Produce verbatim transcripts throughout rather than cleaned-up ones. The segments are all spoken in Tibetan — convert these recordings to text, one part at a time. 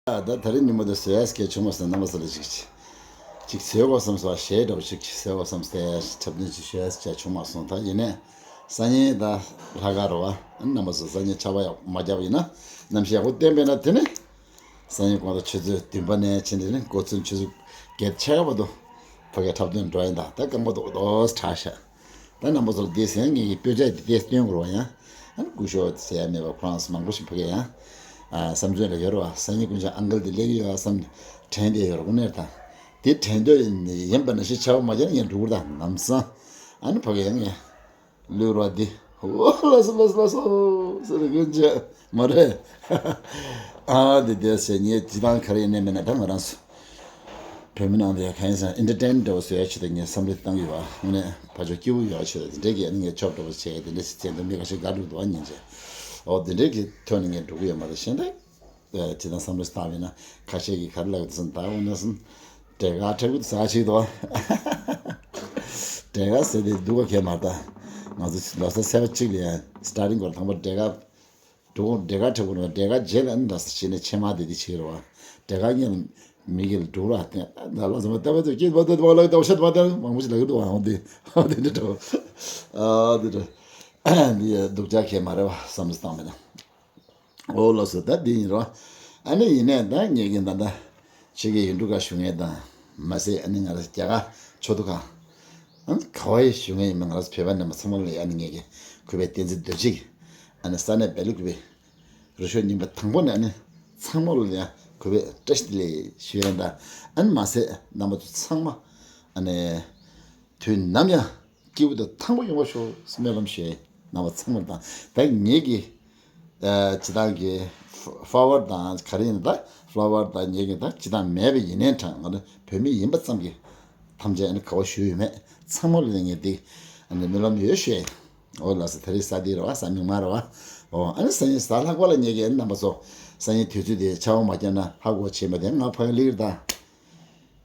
ད་ད་རིང་ཉིན་མོ་དེ་བཟོ་ཡས་སྐད་བྱུང་མ་སོང་། རྣམ་པ་ཚོ་ལ་ཅིག་ཅིག་བཟོ་དགོས་བསམ་སོང་། གཞས་འདྲ་པོ་ཅིག་བཟོ་དགོས་བསམ་སྟེ་འཁྲབ་སྟོན་ཅིག་ཞུ་ཡས་ཅིག་བྱུང་མ་སོང་། ད་ཡིན་ནའི་སང་ཉིན་ད་ལྷག་དཀར་རེད་པ། རྣམ་པ་ཚོ་སང་ཉིན་ཆར་པ་ཡག་མ་བརྒྱབ་ཡིན་ན། གནམ་གཤིས་ཡག་པོ་བསྟན་པས་ན། དེ་ནི་སང་ཉིན་དགོང་དག་ཆུ་ཚོད་བདུན་པ་ནས་ཕྱིན་ཏེ་ནི་འགོ་ཚུགས་ཆུ་ཚོད་བརྒྱད་ཕྱེད་ཀ་བར་དུ་ཕ་གིར་འཁྲབ་སྟོན་འགྲོ་ཡིན། ད་ད་སྐམ་པོ་རྡོག་རྡོག་དྲག་ཤག་ད་རྣམ་པ་ཚོ་ལ་དེ་ཟེར་ངེས་ཀྱི་སྤུས་ཚད་དེ་དེ་སྟོན་དགོས་པ་ཡང་། ཨ་ནི་སྐུ་ཞབས་ཟེར་ཡ་མེད་པ་ཁོ་རང་ཚོ་མང་པོ་ཞིག་ཕ་གིར་ཡང་ཨ་བསམ་ཚུལ་ལ་ཡོད་རེད་པ། སང་ཉིན་ཀུན་ཆ་ཨང་ཀལ་དེ་སླེབས་ཀྱི་ཡོད་བསམ་དྲན་བསྡད་ཡོད་རེད། དངོས་གནས་ད་དེ་དྲན་འདོད་ཡིན་པ་ནང་བཞིན་བྱ་བ་མ་བྱས་ན་ངས་འགྲོ་གི་རེད། ད་ལམ་སང་ཨ་ནི་ཕ་གིར་ཡང་ངས་གླུ་རོགས་འདི། ཨོ་ལགས་སོ་ལགས་སོ་ལགས་སོ་ཟེར་རེ་ཀུན་ཆ་མ་རེད། ཨ་དེ་དེ་ཟེར་ངས་སྤྱིར་བཏང་ག་རེ་ཡིན་ནའི་མིན་ན་ད་ང་རང་ཚོ་བོད་མི་ནང་དུ་ཡང་གང་ཡིན་ཟེར་ན་ཨེན་ཊར་ཊེན་འདྲ་པོ་བཟོ་ཡ་ཆེད་དུ་ངས་བསམ་བློ་བཏང་གི་ཡོད་པ། དངོས་གནས་ཕར་ཕྱོགས་སྐྱིད་པོ་ཡོད་ཆེད་དུ་དེ་འདྲའི་གི་ཨ་ནི་ངས་ཆོབ་འདྲ་པོ་བྱས་དེ་འདྲ་ཞིག་བྱས་འདུག་མི་ཁ་ཤས་དགའ་འགྲོ་འདུག་པ་ཉིན་བྱས། ཨོ་དེ་འདྲའི་གི་ཐོག་ནས་ངས་འགྲོ་གི་ཡོད་མ་རེད། གཞན་དག་ཨ་ཅི་དང་བསམ་བློ་ཞིག་བཏང་བས་ན་ཁ་ཤས་ཀྱིས་ག་རེ་ལབ་ཀྱི་འདུག་ཟེར་ན། ད་འོ་ན་ཟེར་ན་བྲེ་ག་འཁྲབ་ཀྱི་འདུག་ཟེར་ཅིག་འདུག་པ། བྲེ་ག་ཟེར་དེ་སྡུག་པ་གང་ཡང་མ་རེད། ད་ང་ཚོ་ལོ་གསར་ཚེས་པ་གཅིག་ལ་ཡང་སི་ཊར་ཊིང་སྐོར་དང་པོ་བྲེ་ག་འགྲོ། བྲེ་ག་འཁྲབ་དགོས་ན་བྲེ་ག་རྗེས་ལ་ཨ་ནི་ད་ཕྱི་ནས་ཕྱེ་མར་དེ་དེ་བྱེད་རེད་པ། བྲེ་ག་སྔོན་ལ་མི་གིས་འགྲོ་ར་བསྟན། ད་ལོ་ཚང་མ་ལྟ་བ་དེ་སྐྱིད་པ་དེ་བ་ལ་ལྟ་བ་ཤ་དེ་བ་དེ་མང་པོ་ཞིག་ལབ་ཀྱི་འདུག་པ། འོ་དེ་འོ་དེ་འདྲ་འགྲོ། ཨ་དེ་འདྲ་འདི་ཡ་སྡུག་ཅག་གང་ཡང་མ་རེད་པ་བསམ་བློ་བཏང་བས་ན། ཨོ་ལགས་སོ། ད་འདི་ཡིན་རོ། ཨ་ནི་ཡིན་ནའི་ད་ངེད་ཀྱི་ད་ད་ཕྱི་རྒྱལ་ཡུལ་གྲུ་ཁག་བཞུགས་མཁན་དང་མ་ཟད་ཨ་ནི་ང་རང་རྒྱ་གར་ཆོས་ཐོག་ཁག་ཨ་ནི་ག་བ་ཡི་བཞུགས་མཁན་ཡིན་མིན་ང་རང་ཚོ་བོད་པ་རྣམས་ཚང་མ་ལ་ཡ་ཨ་ནི་ངེད་ཀྱི་གུས་པའི་བསྟན་འཛིན་རྡོ་རྗེ་གི་ཨ་ནི་ས་གནས་སྦེལ་ཀོབ་པའི་རུ་ཤོག་རྙིང་པ་དང་པོ་ནས་ཨ་ནི་ཚང་མ་ལ་ཡ་གུས་པའི་བཀྲ་ཤིས་བདེ་ལེགས་ཞུ་ཡ་ཡིན། ད་ཨ་ནི་མ་ཟད་རྣམ་པ་ཚོ་ཚང་མ་ཨ་ནི་དུས་ནམ་ཡང་སྐྱིད་པོ་དང་ཐང་པོ་ཡོང་བ་ཤོག་སྨོན་ལམ་ཞུ། རྣམ་པ་ཚང་མར་དང་ད་ངེད་ཀྱི་ཨ་སྤྱིར་བཏང་གི་ཕ་ཕ་ཝར་དང་ག་རེ་ཡིན་ན། ད་ཕ་ཝར་དང་ངེད་ཀྱི་ད་སྤྱིར་བཏང་མེད་པ་ཡིན་ནའི་དྲང་ང་ནི་བོད་མི་ཡིན་པ་ཙམ་གྱིས་ཐམས་ཅད་ཨ་ནི་དགའ་བ་ཞུ་ཡོད་མེད་ཚང་མ་ལ་ངས་འདི་ཨ་ནི་སྨོན་ལམ་ཡོད་ཞུ། ཨོ་ལགས་སོ། ད་རེས་གཟའ་འདི་རེད་པ། གཟའ་མིག་དམར་རེད་པ། ཨོ་ཨ་ནི་སང་ཉིན་གཟའ་ལྷག་པ་ལ་ངེད་ཀྱི་ཨ་ནི་རྣམ་པ་ཚོ་སང་ཉིན་དུས་ཚོད་དེ་ཆར་པ་མ་བརྒྱབ་ན་ཧ་གོ་བྱེད་མ་དེ་ང་ཕ་གི་ལིར་ད།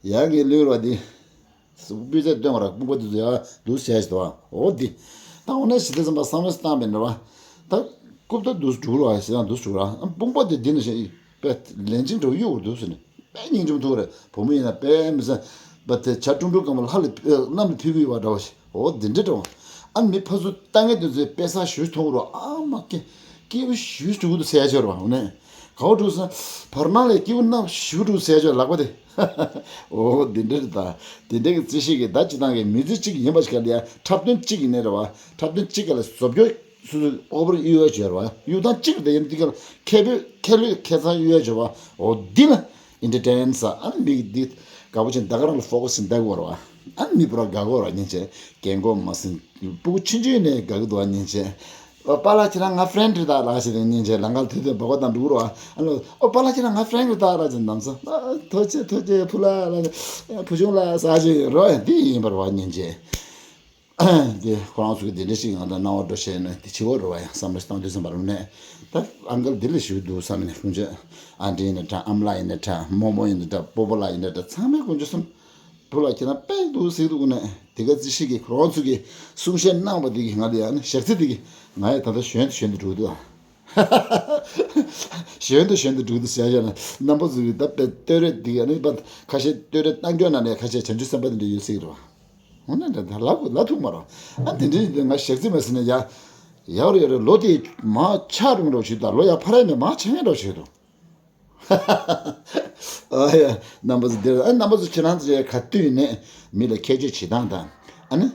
ཡ་གི་ལུས་རོ་འདི། སྤུས་ཚད་སྟོན་པ་ར་དཔུང་པ་འདི་ཚོ་ཡ་འདུག་བྱས་ཤི་དོ། འོ་འདི། ད་འོ་ན་ཞི་བདེ་བསམ་པ་བསམ་བློ་བཏང་བས་འདྲ་བ། ད་རྐུབ་ད་འདུག་འགྲུག་རོ། ཞི་ད་འདུག་འགྲུག་ར། དཔུང་པ་འདི་འདི་ནི་ཞེ་པས་ལན་ཅིང་འགྲོ་གཡུག་འདུག་ཟེར་ནས་དཔེ་སྙིང་རྗེ་མོ་ཐུག་རེད། བུ་མོ་ཡིན་ན་དཔེ་མི་ཟ་བ་དེ་བྱ་ཀྲུང་ཀྲུང་སྐམ་པོ་ལྷ་ལ་གནམ་ལ་ཕུལ་གི་ཡོད་པ་འདྲ་བ་ཞིག་འོ་འདི་འདྲ་འདྲ་བ། ཨ་མི་ཕ་ཚོ་ལྟ་ངན་དེ་ཚོས་དཔེ་ས་ཞུ་མཐོང་རོ། ཨ་མ་ཀེ་སྐྱེས་བུ་ཞུ་འགྲུག་འདུག་ཟེར་ཡ་ཆོར་བ་འོ་ནས་གའོ་འགྲོ་ས་བར་སྣང་ལས་སྐྱེས་བུ་རྣམས་ཞུ་འགྲོ་ཟེར་ཡ་ཆོར་ལག་པ་དེ། ཨོ་འདི་འདྲ་རེད། ད་དེ་འདྲ་གི་རྩིས་ཤིག་གི་ད་སྤྱིར་བཏང་གི་མི་ཚེ་གཅིག་ཡིན་པ་ཞིག་ག་ལ་ཡ་འཁྲབ་སྟོན་གཅིག་ཡིན་ནའི་རེད་བ། འཁྲབ་སྟོན་གཅིག་ག་ལ་བཟོ་བཅོས་སུ་སུ་ཨོ་བར་གཡུག་ཡ་བྱོས་རེད་བ། གཡུག་སྟངས་གཅིག་རེད། ཡིན་དེ་ག་ལ་ཁེ་ཕོད་ཁེ་ལོས་ཁེ་ཚང་གཡུག་ཡ་བྱོས་བ། ཨོ་འདི་ལ་ཨེན་ཊར་ཊེན་ས་ཨ་ནི་མི་འདི་དགའ་པོ་ཆེན་ད་ག་རང་ལ་ཕོ་ཀ་སི་ཞིག་འདེགས་དགོས་རེད་བ། ཨ་ནི་མི་པུ་ར་དགའ་གོ་ར་ཉིན་བྱས་རྒན་གོག་མ་སྲིང་སྤུ་གུ་ཆུང་ཆུང་ནས་དགའ་གི་འདུག་བ་ཉིན་བྱས། ཨོ་པཱ་ལགས་ཁྱེད་རང་ང་ཕྲེན་རེད་ད་ལགས་ཞེས་དེ་ཉིན་བྱས་ལམ་ཁར་དུས་དུས་འབོད་སྒོ་བཏང་འགྲོ་གི་རེད་བ། ཨ་ནི་ཨོ་པཱ་ལགས་ཁྱེད་རང་ང་ཕྲེན་རེད་ད་ལགས་ཞེས་ནམ་སང་ཨ་ཐུགས་རྗེ་ཆེ་ཐུགས་རྗེ་ཆེ་བུ་ལགས་ལགས་ཞེས་བུ་ཆུང་ལགས་ཟེར་ཞིག་རོ་ཡ་འདི་ཡིན་པར་བ་ཉིན་བྱས། དེ་ཁོ་རང་ཚོ་གི་དེ་འདྲ་ཞིག་ང་ད་སྣང་བ་འགྲོ་བྱས་ནས་དེ་ཆེ་བོ་རེད་བ། ཡང་བསམ་བློ་ཞིག་བཏང་དུས་ཙམ་པ་ལ་ནས་ད་ཨང་ཀལ་འདི་ལས་ཞུ་འདུག་བསམ་ནས་ཁོང་ཚོས་ཨ་འདྲེ་ཡིན་ན་འདྲ་ཨ་མ་ལགས་ཡིན་ན་འདྲ་རྨོ་མོ་ཡིན་ན་འདྲ་སྤོ་བོ་ལགས་ཡིན་ན་འདྲ་ཚང་མས་ཁོང་ཚོ་གསུམ། བུ་ལགས་ཁྱེད་རང་དཔེ་འདུག་ཟེར་འདུག་ནས་དེ་ག་རྩིས་ཤིག་གིས་ཁོ་རང་ཚོ་གིས་གསུང་བཤད་གནང་བ་དེ་གིས་ང་ལ་ཡང་ནི་ཞག་ཚི་དེ་གིས་ང་ཡང་ད་ལྟ་གཞོན་དུ་གཞོན་དུ་འགྲོ་གི་འདུག་ཨ། གཞོན་དུ་གཞོན་དུ་འགྲོ་གི་འདུག་ཟེར་ཡ་ན་རྣམ་པ་ཚོ་གིས་ད་དཔེ་བསྟོད་རེས་དེ་གིས་ནི་ཁ་ཤས་བསྟོད་རེས་གཏང་རྒྱུ་ན་ནས་ཁ་ཤས་བྱང་ཆུབ་སེམས་དཔའ་དེ་འདྲ་ཡོད་སྲིད་རེད་བ། འོ་ན་འདྲ་ད་ལབ་ལབ་ཐུབ་མ་རེད། ཨ་དེ་འདྲ་ཡིན་དུས་ང་ཞག་རྩིས་མ་ཟིན་ན་ཡ། ཡག་རེད་ཡག་རེད། ལོ་དེ་མ་ཆགས་རུང་འགྲོ་ཞིག་དང་ལོ་ཡ་ཕ་ར་ནས་མ་ཆགས་ངེས་འགྲོ་ཞིག་དང་། ཨ་ཡ། རྣམ་པ་ཚོ་འདིར་ཨ་རྣམ་པ་ཚོ་ཁྱེད་རང་ཚོ་ག་དུས་ནས་མི་ལ་ཁྱད་ཆོས་བྱེད་སྟངས་དང་། ཨ་ནི།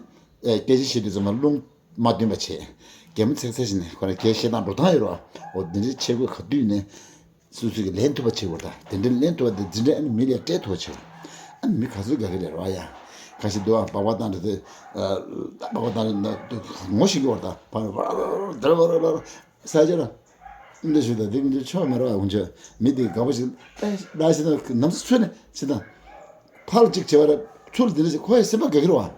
ཨེ་སྐད་ཆ་བཤད་དུས་ཙམ་པ་རླུང་མ་འདོན་པ་བྱེད། གད་མོ་ཚེག་ཚེག་བྱས་ནས་ཁོ་རང་སྐད་བཤད་སྟངས་འགྲོ་སྟངས་ཡོད་རེད་བ། འོ་འདི་འདྲའི་བྱེད་དགོས། ག་དུས་ནས་སོ་སོ་གིས་ལེན་ཐུབ་པ་བྱེད་དགོས། ད་དེ་འདྲའི་ལེན་ཐུབ་པ་དེ་འཛིན་གྲྭ་ཨ་ནི་མི་ལ་སྤྲད་ཐུབ་པ་བྱེད་དགོས། ཨ་ནི་མི་ག་ཚོད་དགའ་གི་རེད་རེད་བ་ཡ། ཁ་ཤས་འདུག་ཨ། སྦག་སྦག་བཏང་རེད་དེ། སྦག་སྦག་བཏང་རེད་ན་ངོ་ཤེས་ཀྱི་བར་དང་བར་བར་བར་བར་བར་བར་ས་ཆ་ལ། འདི་ཞུ་ད་འདི་མི་འདི་ཆོག་མེད་ར་བ། འུན་ཆོས་མི་འདི་དགའ་པོ་ཞིག་ཨེ་ད་ཞིག་ད་ནམ་སི་ཚུ་ནས་ཞིག་ད་ཕར་ལ་གཅིག་བྱེད་པ་ར་ཚུར་འདི་འདྲ་ཞིག་ཁོ་ཡི་སེམས་པ་དགའ་གི་ར་བ།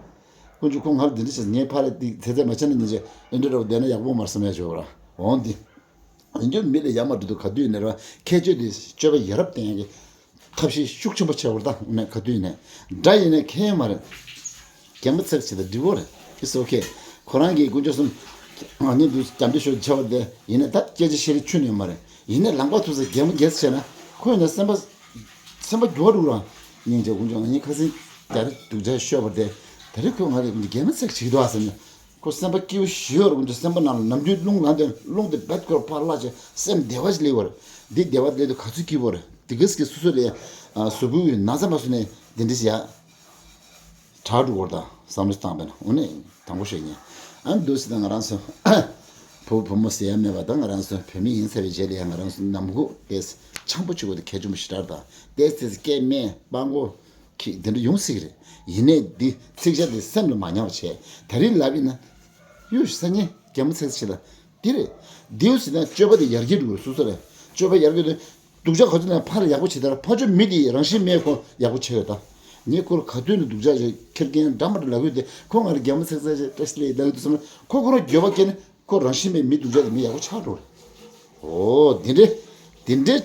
ཀུན་སྤྱོད་ཁོ་ང་ལ་འདི་འདྲ་ཞིག་ངའི་ཕར་ལ་འདི་ཚེ་ཚད་མ་ཆེ་ན་ཉིན་ཅིག་ཨེ་འདྲ་ར་བ་བསྡད་ན་ཡག་པོ་མ་རེད་བསམ་ཡ་ཆོག་ར། འོང་འདི་ཡིན་རྒྱུ་མི་ལ་ཡ་མ་འགྲོ་འདུག་ག་དུས་ནས་ར་ཁྱད་ཆོས་འདི་སྤྱོད་པ་ཡ་རབས་བསྟན་ཡ་གི་ཐབས་ཤེས་ཤུགས་ཆེན་པོ་བྱེད་དགོས་རེད། ད་ནས་ག་དུས་ནས་འདྲ་ཡིན་ནས་ཁྱད་མ་རེད། གད་མོ་ཚེག་བྱེད་ད་འགྲིག་གོ་རེད། It's okay. ཁོ་རང་གིས་དཀོན་མཆོག་གསུམ་ང་གཉིས་འདུག་རྒྱབ་འདྲེ་ཤོར་བྱ་བ་དེ་ཡིན་ནས་ད་སྐད་ཆ་བཤད་རེ་ཆུ་ནས་མ་རེད། ཡིན་ནས་ལངས་པ་ཐུབ་ས་གད་མོ་རྒྱས་བྱས་ན་ ཁོས་ནི་སེམས་པ་སེམས་པ་འགྱུར་བ་འགྲོ་ར། སྙིང་རྗེ་དཀོན་མཆོག་ང་གཉིས་ཁ་སང་ད་རེས་སྡུག་ཅག་ཤོར་བ་དེ། ད་རེས་ཁོས་ང་ལ་གད་མོ་ཚིག་བྱེད་ཀྱི་འདུག་ཨ་ཟེར་ནས། ཁོ་སེམས་པ་སྐྱིད་པོ་ཞིག་ཡོད་རེད། ཁོ་ཚོ་སེམས་པ་ནང་ལ་ནམ་རྒྱུན་རླུང་ལངས་དུས་རླུང་དེ་རྦད་ཁོར་ཕར་བརླག་བྱས་སེམས་བདེ་བ་ཞིག་སླེབས་པ་རེད། འདི་བདེ་བ་སླེབས་དུས་ག་ཚོད་སྐྱིད་པོ་རེད། དེ་ག་ཟེ་སོ་སོ་ལ་ཡང་གཟུགས་པོའི་ན་ཚ་མ་བཟོས་ནས་དེ་འདྲ་ཞིག་ཡ་དྲག་འགྲོ་གི་རེད། ད་བསམ་བློ་བཏང་པས་ན་འོ་ནས་དང་པོ་ཤོད་ཉན། ཨ་འདུག་སེ་ད་ང་རང་ཚོ་བུ་བུ་མོ་ཟེར་ཡ་མེད་པ། ད་ང་རང་ཚོ་བོད་མི་ཡིན་ཚར་བའི་རྗེས་ལ་ཡང་ང་རང་ཚོ་ནམ་གུང་དེ་ཆང་པོ་ཆུ་བོ་དེ་གལ་ཆེན་པོ་ཞེ་དྲག་རེད། ད་དེ་ཚེ་སྐད་སྨྲས་སྤྲང་པོ། ཁྱི་དེ་འདྲ་ཡོང་སྲིད་ཀྱི་རེད། ཡིན་ནའི་འདི་ཚིག་ཆ་དེ་སེམས་ལ་མ་ཉར་བ་བྱས། ད་རེས་ལབ་ཡིན་ན། གཡུ་སང་ཉིན་རྒན་མོ་ཚེ་ཚེ་ལ་འདི་རེད། འདིའུ་ཟེར་ན་སྤྱོད་པ་དེ་ཡར་རྒྱས་འགྲོ་གི་རེད། སོ་སོ་རེད། སྤྱོད་པ་ཡར་རྒྱས་དེ་སྡུག་ཅག་ག་ཚོད་ན་ཕར་ཡག་པོ་བྱེད་དར། ཕར་ཕྱོགས་མི་དེ་རང་བཞིན་མེད་ཁོ་ཡག་པོ་བྱེད་ཡོད་ད། ངས་ཁོར་ག་དུས་ནས་སྡུག་ཅག་ཅིག་ཁྱེར་མཁན་འདྲ་མ་འདྲ་ལབ་ཡོད་དེ། ཁོ་ང་ལ་རྒན་མོ་ཚེ་ཚེ་ཅིག་བཀྲ་ཤིས་བདེ་ལེགས་ལབ་ཡོད་དུས་ཙམ་ལ་ཁོ་ཁོ་རང་འགྱོད་པ་སྐྱེས་ནས། ཁོ་རང་བཞིན་མེད་མི་སྡུག་ཅག་དེ་མི་ཡག་པོ་ཆགས་འགྲོ་རེད། འོ་དེ་འདྲས་དེ་འདྲས་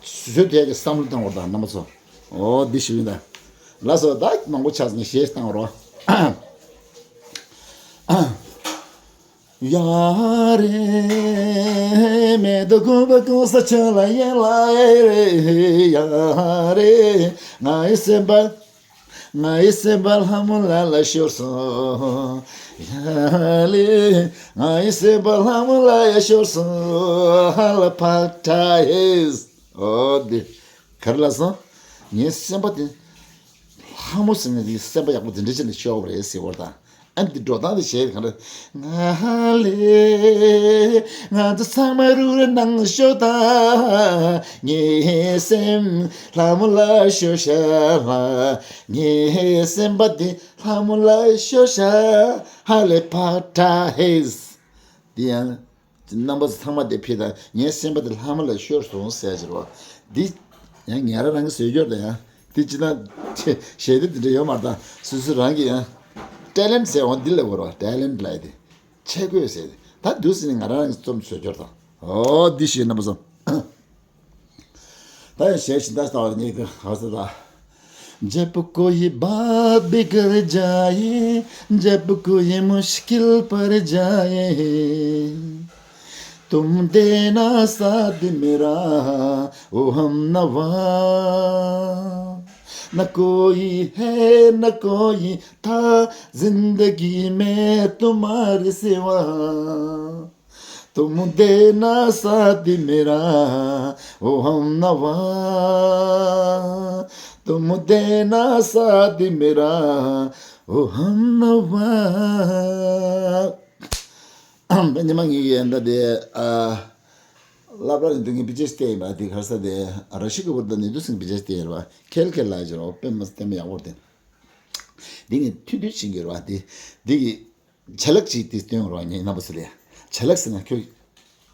བཟོས་དེ་གི་བསམ་བློ་བཏང་བར་དང་རྣམ་པ་ཚོ། འོ་འདི་ཞུ་ཡིན་ད། ལགས་སོ། ད་མང་པོ་ཆགས་ནས་གཞས་བཏང་བར། ཡ་རེ། མེ་ཏོག་གུང་པ་གུང་ས་ཆ་ལ་ཡན་ལ་རེ། ཡ་རེ། ང་ཡི་སེམས་པ། ང་ཡི་སེམས་པ་ལྷ་མོ་ལ་ལ་ཤོར་སོང་། ཡ་ལེ། ང་ཡི་སེམས་པ་ལྷ་མོ་ལ་ཡ་ཤོར་སོང་། ཧ་ལ་ཕ་ཏྲ་ཧེས། འོ་དེ། ག་རེ་ལབ་སོང་། ངའི་སེམས་པ་དེ། ལྷ་མོ་ཟེར་ནས་དེ་སེམས་པ་ཡག་པོ་དེ་འདྲ་ཅིག་ནས་ཤོར་བ་རེད་ཟེར་བར་དང་། ཨ་འདི་འགྲོ་སྟངས་དེ་བྱས་གང་རེད། ང་ལེ། ང་ཚོ་ཚང་མ་རུ་རེ་ནང་ཤོག་དང་། ངའི་སེམས་ལྷ་མོ་ལ་ཤོར་ཤག་ལ། ངའི་སེམས་པ་དེ་ལྷ་མོ་ལ་ཤོར་ཤག་ཧ་ལེ་ཕ་ཏྲ་ཧེས། དེ་ཡང་། རྣམ་པ་ཚོ་ཚང་མ་དེ་ཕེབས་དང་། ངའི་སེམས་པ་དེ་ལྷ་མོ་ལ་ཤོར་སོང་ཟེར་གྱི་རེད་བ། འདི་ཡང་ཉེ་རང་རང་གིས་བཟོས་རྒྱུ་རེད། ཡང་འདི་ཅི་ལྟར་ཞེ་འདི་འདི་འདྲ་ཡོད་མ་རེད། ད་སོ་སོ་རང་གིས་ཡང་ཊེ་ལེན་ཊི་ཟེར་འོང་འདི་ལ་གོ་ར། ཊེ་ལེན་ཊི་ལབ་ཡ་དེ་ཆས་གོས་ཟེར་ད། འདུག་ཟེར་ནས་ང་རང་རང་གིས་རྩོམ་བཟོས་རྒྱུ་རེད་ད། འོ་འདི་ཞེས་རྣམ་པ་ཚོ། ད་ཡང་གཞས་ཤིག་ད་ལྟ་བར་ཉེ་གི་ཧ་ས་ད། जब कोई बात बिगड़ जाए, जब कोई मुश्किल पड़ जाए, तुम देना साथ मेरा, ओ हम नवा। न कोई है, न कोई था, जिंदगी में तुम्हारे सिवा। तुम देना साथ मेरा, ओ हम नवा। तुम देना साथ मेरा, ओ हम नवा। ཉི་མ་ངེད་ཀྱི་ཡན་ད་དེ། ཨ། སློབ་གྲྭ་ནས་འདུག་ངས་བི་ཇེ་སི་བལྟས་ཡིན་པ། དེ་ག་རེ་ཟེར་དེ། ར་ཤི་ཀ་བུར་ད་ནི་འདུག་སེང་བི་ཇེ་སི་བལྟས་ཡིན་པ། ཁེལ་ཁེལ་ལ་ཡོད་རོ། དཔེ་མ་སྟེ་མ་ཡག་པོ་དེ། འདི་ངས་ཐུད་ཐུད་བྱེད་ཀྱི་རོ། དེ་འདི་གི་ཆ་ལག་ཅིག་དེ་སྟོན་རོགས་ཉེ་རྣམ་པ་ཚོ་ལ། ཆ་ལག་ཟེར་ན་ཁྱོད་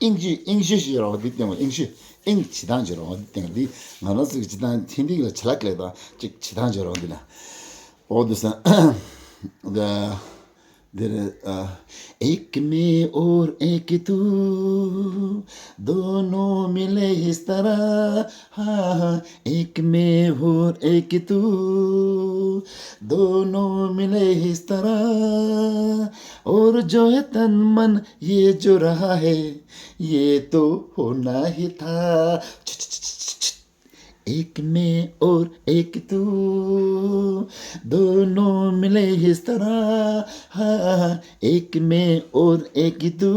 ཨིང་ཞུ་ཨིང་ཞུ་ཞིག་རོགས་འདི་སྟོན་རོགས། ཨིང་ཞུ་ཨིང་བྱེད་སྟངས་ཅིག་རོགས་འདི་སྟོན། འདི་ང་རང་ཚོ་གི་བྱེད་སྟངས་ཐེན་ཏིག་ལ་ཆ་ལག་ལས་དང་ཅིག་བྱེད་སྟངས་ཅིག་རོགས་འདི་ལ། འོ་འདུག་ས། འདི་རེད། ཨ། एक मैं और एक तू, दोनों मिले इस तरह। हाँ, एक मैं और एक तू, दोनों मिले इस तरह। और जो है तन मन ये जो रहा है, ये तो होना ही था। एक मैं और एक तू, दोनों मिले इस तरह। हाँ, एक मैं और एक तू,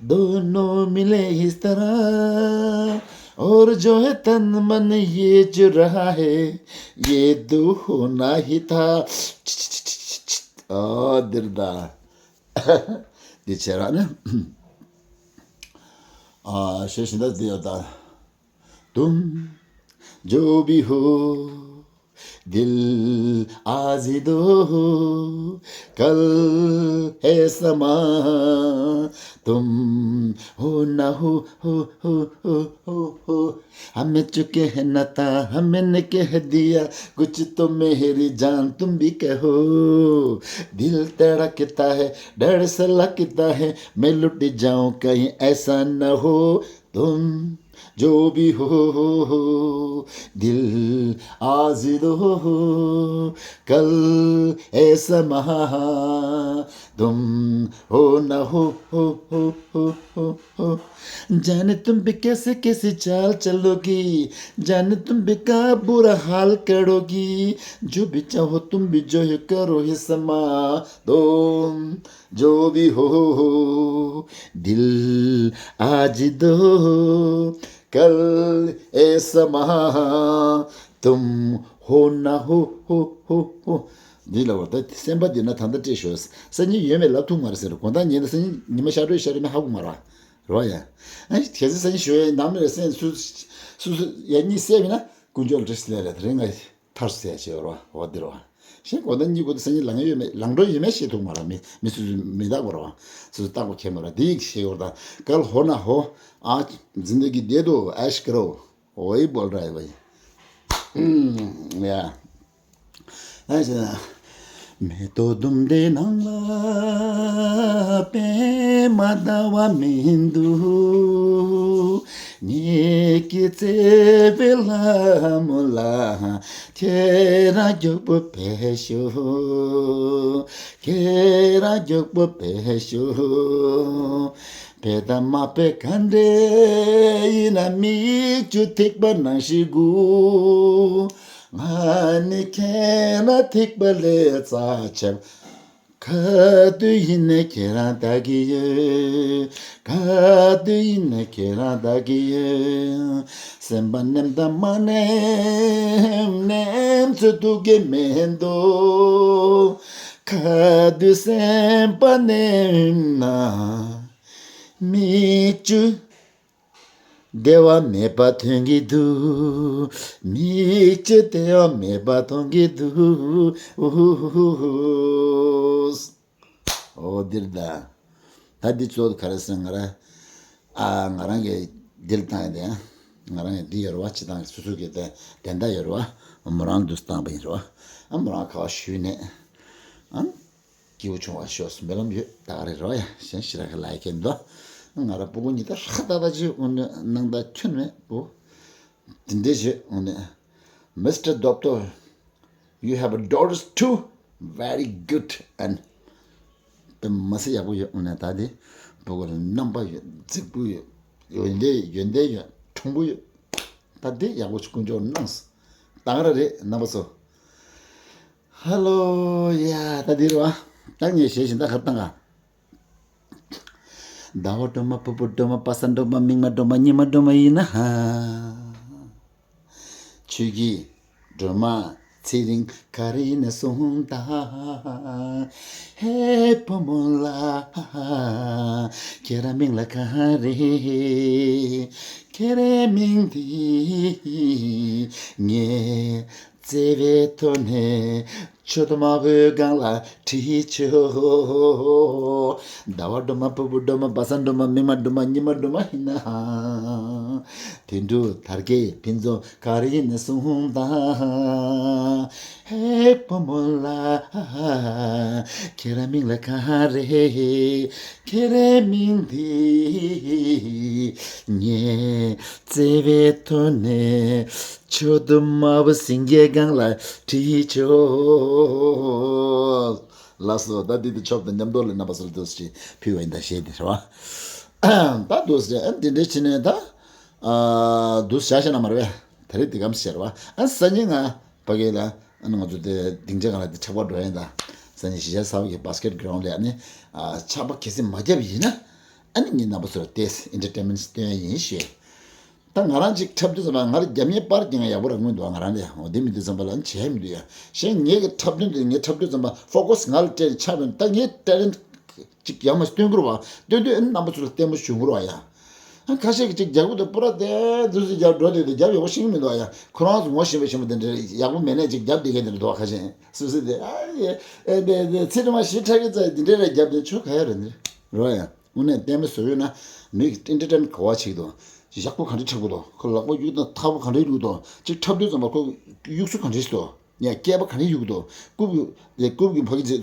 दोनों मिले इस तरह। और जो है तन मन ये जो रहा है, ये तो होना ही था। ཨོ་འདིར་ད། འདི་བྱས་ར་ནི། ཨ། ཞེས་བཞིན་ད་འདི་ཡོད་ད། तुम जो भी हो, दिल आजिदो हो, कल है समा, तुम हो ना हो, हो, हो, हो, हो, हो। हमें जो कहना था, हमें ने कह दिया, कुछ तो मेरी जान तुम भी कहो। दिल तड़कता है, डर सा लगता है, मैं लुट जाऊं कहीं ऐसा न हो। तुम जो भी हो, दिल आजिदो हो, कल ऐसा महा, तुम हो ना हो, हो, हो, हो, हो, हो। जाने तुम भी कैसे कैसे चाल चलोगी, जाने तुम भी कहाँ बुरा हाल करोगी। जो भी चाहो तुम भी जो है करो ही समा, तुम जो भी हो, दिल आज दो, कल ऐ समा, तुम हो ना हो, हो, हो, हो। འདི་ལ་བར་ད་སེམས་པ་འདི་ན་ད་ལྟ་སྤྲད་ཤོག་སང་ཉིན་ཡོད་མེད་ལབ་ཐུབ་མ་རེད་ཟེར། དགོང་དག་ཉིན་ད་སང་ཉིན་ཉི་མ་ཤར་གྲོལ་ཤར་རེད་མེད་ཧ་གོ་མ་རེད་བ། རེད་བ་ཡ། ཨ་གལ་སྲིད་སང་ཉིན་ཞོགས་ཡ་ནམ་རེད་སེམས་སུ་སུ་སུ་ཡ་གཉིད་སད་པ་ཡིན་ན་དཀོན་མཆོག་ལ་བཀྲ་ཤིས་བདེ་ལེགས་ལབ་དེ་རིང་ང་ཐར་སོང་ཟེར་ཡ་བྱས་པ་རེད་བ། འོ་འདི་རེད་བ། གཞན་དགོང་དག་གཉིད་ཁུག་དུས་སང་ཉིན་ལངས་ཡོད་མེད་ལངས་འགྲོ་ཡོད་མེད་ཤེས་ཐུབ་མ་རེད། མི་མི་སུ་སུ་མི་རྟག་པ་རེད་བ། སུ་སུ་རྟག་པ་ཁྱད་མ་རེད། འདི་ཡིག་ཤེས་ཡོད་རེད། ད་གལ་ཧོ་ན་ཧོ། आज जिंदगी दे दो ऐश करो। वही बोल रहा है भाई। हम्म, या। ऐसे, मैं तो तुम दे नंगला पे मदवा मेंदु। ཉེ་གི་ཚེ་བེ་ལ་མོ་ལ་ཁྱེད་རང་མགྱོགས་པོ་ཕེབས་ཤོག་ཁྱེད་རང་མགྱོགས་པོ་ཕེབས་ཤོག་བེ་ད་མ་བེ་ག་འདྲེ་ཡིན་ན་མིག་ཆུ་ཐིགས་པ་ནང་ཞིག་གུ། ང་ནི་ཁྱེད་ན་ཐིགས་པ་ལས་རྩ་ཆེ། ག་དུས་ཡིན་ནའི་ཁྱེད་རང་ལྟ་གི་ཡོད། ག་དུས་ཡིན་ནའི་ཁྱེད་རང་ལྟ་གི་ཡོད། སེམས་པ་ནེམ་དང་མ་ནེམ་ནེམ་ཚོད་ཐུག་གི་མེད་འདུག་ག་དུས་སེམས་པ་ནེམ་ན། མིག་ཆུ་བདེ་བ་མེད་པ་ཐོན་གྱི་འདུག་མིག་ཆུ་བདེ་བ་མེད་པ་ཐོན་གྱི་འདུག་འོ་འདིར་ད། ད་འདི་གཙོ་བོ་ག་རེ་ཟེར་ང་ར། ཨ་ང་རང་གི་འདིར་བཏང་ཡོད་དེ། ང་རང་གི་འདི་ཡོད་རེད་བ། སྤྱི་བཏང་གི་སོ་སོ་གི་དེ་དེ་འདྲ་ཡོད་རེད་བ། མོ་རང་འདུག་བཏང་པ་ཡིན་རེད་བ། ཨ་མོ་རང་ཁ་བ་ཞུས་ནས། ཨ། སྐྱིད་པོ་བྱུང་བ་ཤོག་སྨོན་ལམ་ཡོད་ད་ག་རེ་རོ་ཡ་གཞན་ཞེ་དྲག་གི་ལ་ཡ་ཁྱེད་འདུག་ང་ར་སྤུ་གུ་གཉིས་ད་ཧྲ་ཏག་ཏག་ཅིག་འོ་ནི་སྣང་དག་ཁྱོན་མེད་བུ། དེ་འདྲས་བྱེད་འོ་ནི། Mister Doctor, you have a daughters too? Very good and དཔེ་མ་སྲིད་ཡག་པོ་ཡོད། འོ་ནི་ད་དེ་སྤུ་གུ་ལ་རྣམ་པ་ཡོད་རྫིག་པོ་ཡོད་ཡོན་ཏན་ཡོན་ཏན་ཡོད་མཐོན་པོ་ཡོད། ད་དེ་ཡག་པོ་ཅིག་དཀོན་མཆོག་གནང་སོང་། ད་ག་ར་རེད་རྣམ་པ་ཚོ། ཧ་ལོ། ཡ་ད་འདི་རེད་བ། ད་ངས་བྱས་བཞིན་ད་གར་བཏང་ག་ཟླ་བ་སྒྲོལ་མ་ཕུར་བུ་སྒྲོལ་མ་པ་སངས་སྒྲོལ་མ་མིག་དམར་སྒྲོལ་མ་གཉིད་མ་སྒྲོལ་མ་ཡིན་ན་ཧ། ཆོས་ཀྱི་སྒྲོལ་མ་ཚེ་རིང་ག་རེ་ཡིན་ན་གསུངས་དང་། ཧེ་བུ་མོ་ལགས། ཁྱེད་རང་མིང་ལ་ག་རེ། ཁྱེད་རའི་མིང་འདི་ངས་བརྩེ་བའི་ཐོག་ནས་མཆུ་དུ་མ་བོའི་སྒང་ལ་བྲིས་ཆོག་ཟླ་བ་སྒྲོལ་མ་ཕུར་བུ་སྒྲོལ་མ་པ་སངས་སྒྲོལ་མ་མིག་དམར་སྒྲོལ་མ་གཉིད་མ་སྒྲོལ་མ་ཡིན་ན། དོན་གྲུབ་དར་རྒྱས་ཕུན་ཚོགས་ག་རེ་ཡིན་ན་གསུངས་དང་། ཧེ་བུ་མོ་ལགས། ཁྱེད་རང་མིང་ལ་ག་རེ། ཁྱེད་རའི་མིང་འདི་ངས་བརྩེ་བའི་ཐོག་ནས་མཆུ་དུ་མ་བོ་སེང་གེའི་སྒང་ལ་བྲིས་ཆོག་ལགས་སོ། ད་འདི་དུ་ཆོབ་དང་མཉམ་དུ་ལ་རྣམ་པ་ཚོ་ལ་འདུག་སེ་ཕུལ་བ་ཡིན་ད་ཞེས་དེ་རེད་བ། ད་འདུག་སེ་ཨ་འདི་འདྲའི་ཕྱི་ནས་ད་འདུག་བྱ་ཤེས་ན་མ་རེད་བས། ད་རེས་འདི་གམ་ཟེར་བ། ཨ་སང་ཉིན་ང་ཕ་གི་ལ་ཨ་ནི་ང་ཚོ་དེ་སྡིངས་ཆ་སྒང་ལ་དེ་འཁྲབ་པ་འགྲོ་ཡིན་ད། སང་ཉིན་གཞིས་ཆགས་གསར་པ་གི་བྷ་སི་ཀེ་ཊི་གྷི་རའུན་ལ་ཨ་ནི་ཆར་པ་གལ་སྲིད་མ་བརྒྱབ་ཡིན་ན་ཨ་ནི་ངས་རྣམ་པ་ཚོ་ལ་ཏོག་ཙམ་ཨེན་ཊར་ཊེན་མེན་ཊི་སྟོན་ཡ་ཡིན་ཞུས། ད་ང་རང་ཅིག་འཁྲབ་དུས་ཙམ་པ་ང་རང་རྒྱབ་གཉེར་པར་རྒྱག་ཡག་པོ་རང་མི་འདུག་ང་རང་ལས་འོ་དེ་མི་འདུག་ཙམ་པ་ལ་བྱས་མི་འདུག་ཡ། གཞན་ངེད་ཀྱི་འཁྲབ་སྟོན་དེ་ངས་འཁྲབ་དུས་ཙམ་པ་ཕོ་ཀ་སི་ང་ལ་སྤྲད་ནས་ཆགས་པ་ཡིན། ད་ངའི་ཊེ་ལེན་ཊི་ཅིག་ཡང་མ་སྟོན་དགོས་ར་བ། སྟོན་དུས་ཨ་ནི་རྣམ་པ་ཚོ་ལ་ལྟད་མོ་བྱུང་དགོས་ར་བ་ཡ། ཨ་ཁ་ཤས་ཀྱིས་ཅིག་རྒྱག་གི་འདུག་པུ་ར་དེ་འདུག་སེ་རྒྱབ་འགྲོ་དེ་དེ་རྒྱབ་ཡག་པོ་ཤེས་ཀྱི་མི་འདུག་ཡ། ཁོ་རང་ཚོ་ངོ་ཤེས་པ་ཤེས་པ་དེ་འདྲ་ཡག་པོ་མེད་ནས་ཅིག་རྒྱབ་བསྡད་མཁན་དེ་འདྲ་འདུག་ཁ་ཤས་སུ་སུ་དེ་ཨ་ཡེ་ཨེ་དེ་དེ་ཚེ་སྒྲོལ་མ་ཞེ་དྲག་གི་རྩ་དེ་འདྲ་ར་རྒྱབ་དེ་ཆོ་ག་ཡ་རེད་འདི་རོ་ཡ། དངོས་གནས་ལྟད་མོ་བཟོ་ཡོད་ན་མི་གི་ཨེན་ཊར་ཊེན་ག་བ་བྱེད་ཀྱི་འདུག་ཡག་པོ་ག་འདྲ་འཁྲབ་ཀྱི་འདུག་ཁོ་ལག་པ་གཡུག་དང་ཐག་པ་ག་འདྲ་གཡུག་འདུག་ཅིག་འཁྲབ་དུས་ཙམ་པ་ཁོ་གཡུག་ཚུལ་ག་འདྲ་ཞིག་འདུག་ཡ་སྐེད་པ་ག་རེ་གཡུག་འདུག་རྐུབ་ཀྱི་རྐུབ་ཀྱི་ཕ་གི་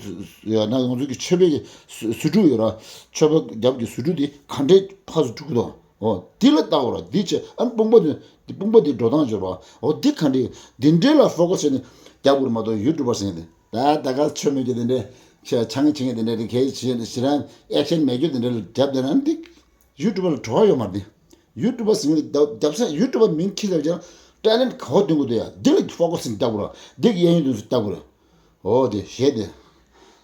ཡོད་ན་ང་ཚོ་གི་མཆོད་པའི་གི་ཟུར་གཟུགས་ཕྲུག་ཡོད་ར། མཆོད་པ་རྒྱབ་ཀྱི་ཟུར་གཟུགས་ཕྲུག་དེ་ག་འདྲས་ཕར་ཚུར་འཁྲུག་གི་འདུག་འོ་དེ་ལ་ལྟ་འོ་ར། འདི་ཆེ་ཨ་ནི་དཔུང་པ་དེ་འདི་དཔུང་པ་དེ་འགྲོ་སྟངས་འབྱོར་བ་འོ་འདི་ག་འདྲས་འདི་འདྲས་ལ་ཕོ་ཀ་སི་བྱས་ནས་རྒྱབ་དགོས་རེད་མ་གཏོགས་ཡུ་ཊུབ་པར་ཟེར་མཁན་དེ་ད་ད་ག་ཆོ་མེད་ཀྱི་དེ་འདྲས་ ཆ་ཆང་ཆིང་དེ་འདྲ་རེ་ཁའི་ཆི་ཞི་རན་ཨེག་ཤན་མེད་རྒྱུ་དེ་འདྲ་ལ་རྒྱབ་དེ་རང་འདི་ཡུ་ཊུབ་ལ་བྲོ་བ་ཡོད་མ་རེད། ཡུ་ཊུབ་ཟིན་རྒྱབ་ས་ཡུ་ཊུབ་མིང་ཁྱི་ལ་བྱ་ཊེ་ལེན་ག་བ་འདོན་གི་འདུག་ཡ། འདི་ལ་ཕོ་ཀ་སི་བཏབ་དགོས་ར། འདི་གི་གཡས་གཡོན་དུ་བཏབ་དགོས་ར། འོ་དེ་ཞེས་དེ།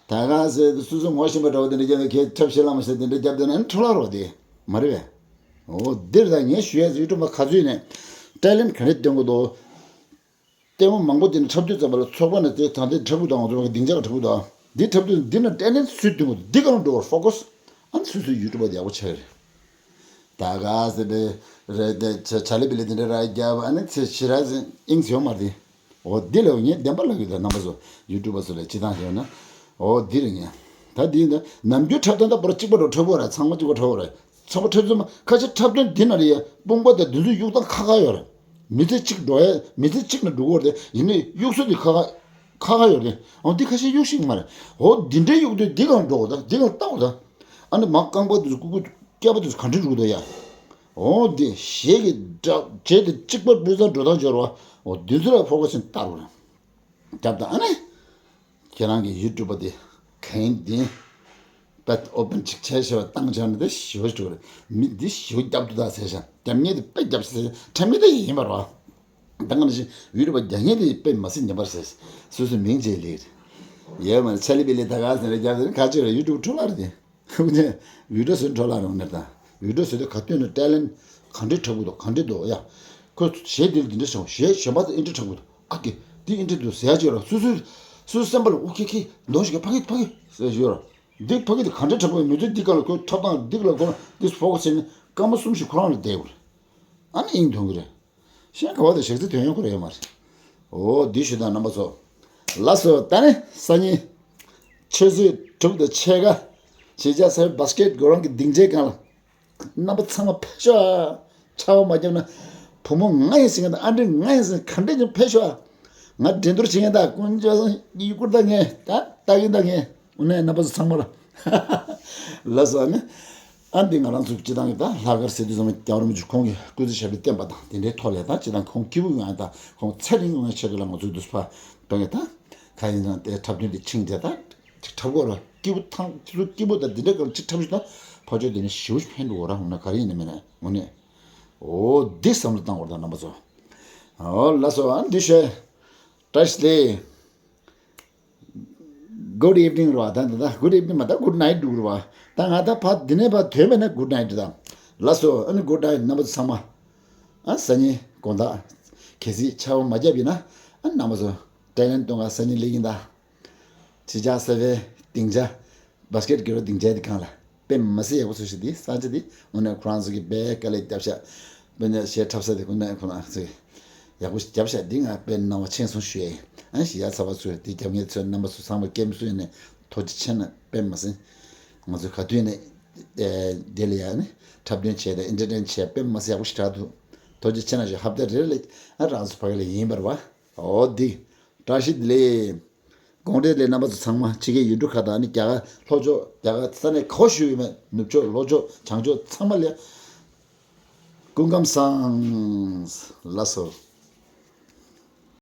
ད་ག་ཟེ་སུ་སུ་ངོ་ཤེས་པ་འདྲ་བོ་དེ་འདྲ་རྒྱབ་ན་ཁའི་ཁྲབ་ཤེས་ལ་མ་ཟེར་དེ་འདྲ་རྒྱབ་དེ་ན་འཕྲོ་ལ་རོ་དེ་མ་རེད་པས། འོ་འདིར་ད་ངས་ཞུ་ཡ་ཡུ་ཊུབ་མ་ག་ཚོད་ནས་ཊེ་ལེན་ག་རེ་འདོན་གི་འདུག་ལྟད་མོ་མང་པོ་དེ་ནི་འཁྲབ་སྟོན་ཙམ་པ་ལ་ཚོགས་པ་ནས་དེ་ད་ལྟའི་འཁྲབ་ཁུ་དང་ང་ཚོ་བ་གི་སྡིངས་ཆ་ལ་འཁྲབ་ཁུ་དང་འདི་འཁྲབ་སྟོན་འདི་ན་ཏན་ཏན་སུས་སྟོན་དགོས་འདི་ག་ལ་འགྲོ་བར་ཕོ་ཀ་སི། ཨ་ནི་སུས་སུས་ཡུ་ཊུབ་པ་དེ་ཡག་པོ་ཆགས་རེད། ད་ག་ཟེ་དེ་རེད་དེ་ཆ་ཆ་ལི་བི་ལི་དེ་འདྲ་ར་རྒྱབ་ཨ་ནི་ཚེ་ཕྱི་ར་ཟིན་ཨིང་ཟེར་ཡོད་མ་རེད། འོ་འདི་ལ་ངས་བདེན་པ་ལབ་ཡོད་ད་རྣམ་པ་ཚོ་ཡུ་ཊུབ་པ་ཚོ་ལ་སྤྱི་བཏང་ཞེས་ན། འོ་འདི་རེད་ངས། ད་འདི་ཡིན་ད་ནམ་རྒྱུན་འཁྲབ་སྟོན་ད་པོ་ར་གཅིག་པ་འགྲོ་འཁྲབ་དགོས་རེད། ཚང་མ་གཅིག་པ་འཁྲབ་དགོས་རེད། ཚང་མ་འཁྲབ་ཚོད་མ་ཁ་ཤས་འཁྲབ་སྟོན་འདི་ན་རེད་ཡ། དཔུང་པ་དང་འདི་ཚོའི་གཡུག་སྟངས་ཁ་ཁ་ཡོད་རེད། མི་ཚེ་གཅིག་འགྲོ་ཡ་མི་ཚེ་གཅིག་ན་འགྲོ་གི་རེད། ཡིན་ནའི་གཡུག་སྲོལ་འདི་ཁ་ཁ་ཁ་ཁ་ཡོད་རེད། འོ་འདི་ཁ་ཤས་གཡུག་ཤིག་མ་རེད། འོ་འདི་འདྲའི་གཡུག་དུས་འདི་གང་འགྲོ་གི་ད་འདི་གང་ལྟ་གི་ད། ཨ་ནི་མ་རྐང་པ་འདི་ཚོ་ཀུ་ཀུ་སྐྱ་པ་འདི་ཚོ་ག་འདྲ་འགྲོ་གི་ད་ཡ། འོ་འདི་ཞེས་ཀྱི་འདྲ་བྱས་ཏེ་གཅིག་པ་སྤུས་གཙང་འགྲོ་སྟངས་སྦྱོར་བ་འོ་འདི་ཚོ་ལ་ཕོ་ཀ་སི་བཏང་རོགས་རེད། རྒྱབ་དང་ཨ་ནི། ཁྱེད་རང་གི་ཡུ་ཊུབ་པ་དེ་གན་དེ་པད་ཨོ་པན་ཅིག་བྱས་ཤེས་པ་བཏང་བྱས་ནས་དེ་ཞེ་པོ་ཅིག་རེད། མི་འདི་ཞེ་པོ་རྒྱབ་ཏུ་ད་ཟེར་ཤག་རྒྱབ་མཁན་དེ་དཔེ་རྒྱབ་ཟེར་འཁྲབ་མཁན་དེ་ཡིན་པ་རེད་བ། ད་ག་ནང་བཞིན་ཡུ་ཊུབ་པ་རྒྱག་མཁན་དེ་དཔེ་མ་སྲིད་ཉན་པར་ཟེར། སོ་སོའི་མིང་བརྗེ་ལེགས་རེད། ཡོད་མ་རེད་ཆ་ལི་བི་ལི་ད་ག་ཟེར་རེད་རྒྱབ་ཟེར་ཁ་ཅིག་རེད་ཡུ་ཊུབ་འཕྲོ་བརླག་རེད་དེ། ཁོ་ཚོས་བི་ཌིའོ་བཟོས་འཕྲོ་བརླག་རེད་འོ་ནར་དང་། བི་ཌིའོ་བཟོས་དུས་ག་དུས་ནས་ཊེ་ལེན་ག་འདྲས་འཁྲབ་དགོས་འདུག་ག་འདྲས་འདུག་ཡ། ཁོས་གཞས་འདི་ལ་འདི་འདྲས་བྱུང་གཞས་གཞན་པ་དང་འདི་འདྲས་འཁྲབ་དགོས་འདུག་ཨ་ཀེ། འདི་འདི་འདྲས་འདུག་ཟེར་ཡ་ཅིག་ཡོད་ར། སོ་སོའི་སོ་སོའི་སེམས་པ་ལ་ཨུ་ཁེ་ཁེ་འདོན་ཞིག་ཕ་གི་ཕ་གི་ཟེར་ཞིག་ཡོད་ར། འདི་ཕ་གི་འདི་ག་འདྲས་འཁྲབ་དགོས་མི་ཚོས་འདི་ག་ལ་ཁོའི་འཁྲབ་སྟངས་འདི་ག་ལ་ཁོ་འདི་ཕོ་ཀ་སི་བྱས་ནས་སྐར་མ་གསུམ་ཞིག་ཁོ་རང་ལ་བསྡད་དགོས་རེད། ཨ་ནི་དབྱིངས་ཐོན་གི་རེད། གཞན་ག་བ་དང་ཞག་རྩི་དོན་ཡོང་གི་རེད་མ་རེད། འོ་འདི་ཞུ་དང་རྣམ་པ་ཚོ། ལགས་སོ་ད་ནི་སང་ཉིན། ཆུ་ཚོད་དྲུག་དང་ཕྱེད་ཀ་གཞིས་ཆགས་ས་བའི་བྷ་སི་ཀེ་ཊི་སྒོ་རང་གི་སྡིངས་ཆའི་སྒང་ལ། རྣམ་པ་ཚང་མ་ཕེབས་ཤོག་ཨ། ཆར་པ་མ་བརྒྱབ་ན། བུ་མོ་ང་ཡིན་ཟེར་མཁན་དང་ཨ་འདྲས་ང་ཡིན་ཟེར་ག་འདྲས་ཀྱང་ཕེབས་ཤོག་ཨ། ང་འགྲན་བསྡུར་བྱེད་མཁན་དང་དཀོན་མཆོག་གསུམ་ཡི་བཀུར་དང་ངས་ད་ལྟ་གིན་དང་ངས་འོ་ན་རྣམ་པ་ཚོ་ཚང་མ་ལ། ལགས་སོ་ཨ་ནི། ཨ་འདི་ང་རང་ཚོ་སྤྱི་བཏང་གི་ད་ལྷག་དཀར་ཟེར་དུས་ཙམ་རྒྱལ་བ་རིན་པོ་ཆེ་ཁོང་གི་སྐུ་ཚེ་ཞབས་པད་བརྟན་པ་དང་དེ་འདྲའི་ཐོག་ལས་ད་སྤྱི་བཏང་ཁོང་སྐྱིད་པོ་ཡོང་ཡ་ད་ཁོང་ཚེ་རིང་ཡོང་ཡ་ཆེད་དུ་ལ་ང་ཚོས་འདུག་ཕ་འདོན་གི་ད། ག་ཡིན་ཙང་དེ་འཁྲབ་སྟོན་དེ་ཆིངས་དེ་ད་ཅིག་འཁྲབ་དགོས་ར་སྐྱིད་པོ་ཐང་ཁྱེད་ཚོ་སྐྱིད་པོ་ད་འདི་འདྲ་ག་ལ་ཅིག་འཁྲབ་ཞིག་ད་ཕ་ཆོས་དེ་ནི་ཞེ་པོ་ཕན་འགྲོ་གོ་ར་འོ་ན་ག་རེ་ཡིན་ན་མིན་ན་འོ་ནས་འོ་འདི་བསམ་བློ་བཏང་དགོས་ར་ད་རྣམ་པ་ཚོ། འོ་ལགས་སོ་ཨ་འདི་ཤོད། བཀྲ་ཤིས་བདེ་ལེགས། Good evening རེད་བ། ད་ད་ད་good evening མ་ད་good night འགྲོ་གི་རེད་བ། ད་ང་ད་ཕ་འདི་ནས་ཕ་ཐོན་པ་ན་good night ད། ལགས་སོ་ཨ་ནི་good night རྣམ་པ་ཚོ་ཚང་མ། ཨ་སང་ཉིན་དགོང་དག་གལ་སྲིད་ཆར་པ་མ་བརྒྱབ་ཡིན་ན་ཨ་རྣམ་པ་ཚོ་ཊེ་ལེན་གཏོང་ག་སང་ཉིན་སླེབས་ཡིན་ད། གཞིས་ཆགས་ས་བའི་སྡིངས་ཆ། བྷ་སི་ཀེ་ཊི་སྒེར་སྡིངས་ཆའི་སྒང་ལ་དཔེ་མ་སྲིད་ཡག་པོ་བཟོས་ཤག་འདི་ས་ཆ་འདི་དངོས་གནས་ཁོ་རང་ཚོ་གི་དཔེ་དཀའ་ལས་བརྒྱབ་ཤག་དཔེ་ནས་གཞས་འཁྲབ་ས་དེ་དངོས་གནས་ཁོ་རང་ཚོ་གི་ཡག་པོ་ཞིག་བརྒྱབ་ཤག་འདི་ང་དཔེ་སྣང་བ་ཆེན་སོང་ཞུ་ཡ་ཡིན། ཨ་གཞིས་ཆགས་ཚ་བ་ཚོས་འདི་རྒྱབ་ངེས་ཚོས་རྣམ་པ་ཚོ་ཚང་མ་སྐྱེམས་སུ་ཡིན་ནས་ཐུགས་རྗེ་ཆེ་ན་དཔེ་མ་སྲིད། ང་ཚོ་ག་དུས་ནས་དེ་ལ་ཡ་ནི་འཁྲབ་སྟོན་བྱས་ཏེ་ཨེན་ཊར་ཊེན་བྱས་དཔེ་མ་སྲིད་ཡག་པོ་ཞིག་གྲགས་འདུག་ཐུགས་རྗེ་ཆེ་ན་ཞུ་ཧབ་ཏ་རེ་ལ་ཨ་རང་ཚོ་ཕ་གི་ལ་ཡིན་པར་བ། འོ་འདི་བཀྲ་ཤིས་བདེ་ལེགས། དགོང་དྲོ་ལས་རྣམ་པ་ཚོ་ཚང་མ་ཕྱི་རྒྱལ་ཡུལ་གྲུ་ཁག་དང་ནི་རྒྱ་གར་ལྷོ་ཕྱོགས་རྒྱ་གར་ས་གནས་ག་བ་བཞུགས་ཡོད་མེད་ནུབ་ཕྱོགས་ལྷོ་ཕྱོགས་བྱང་ཕྱོགས་ཚང་མ་ལ་སྐུ་ཁམས་བཟང་། ལགས་སོ།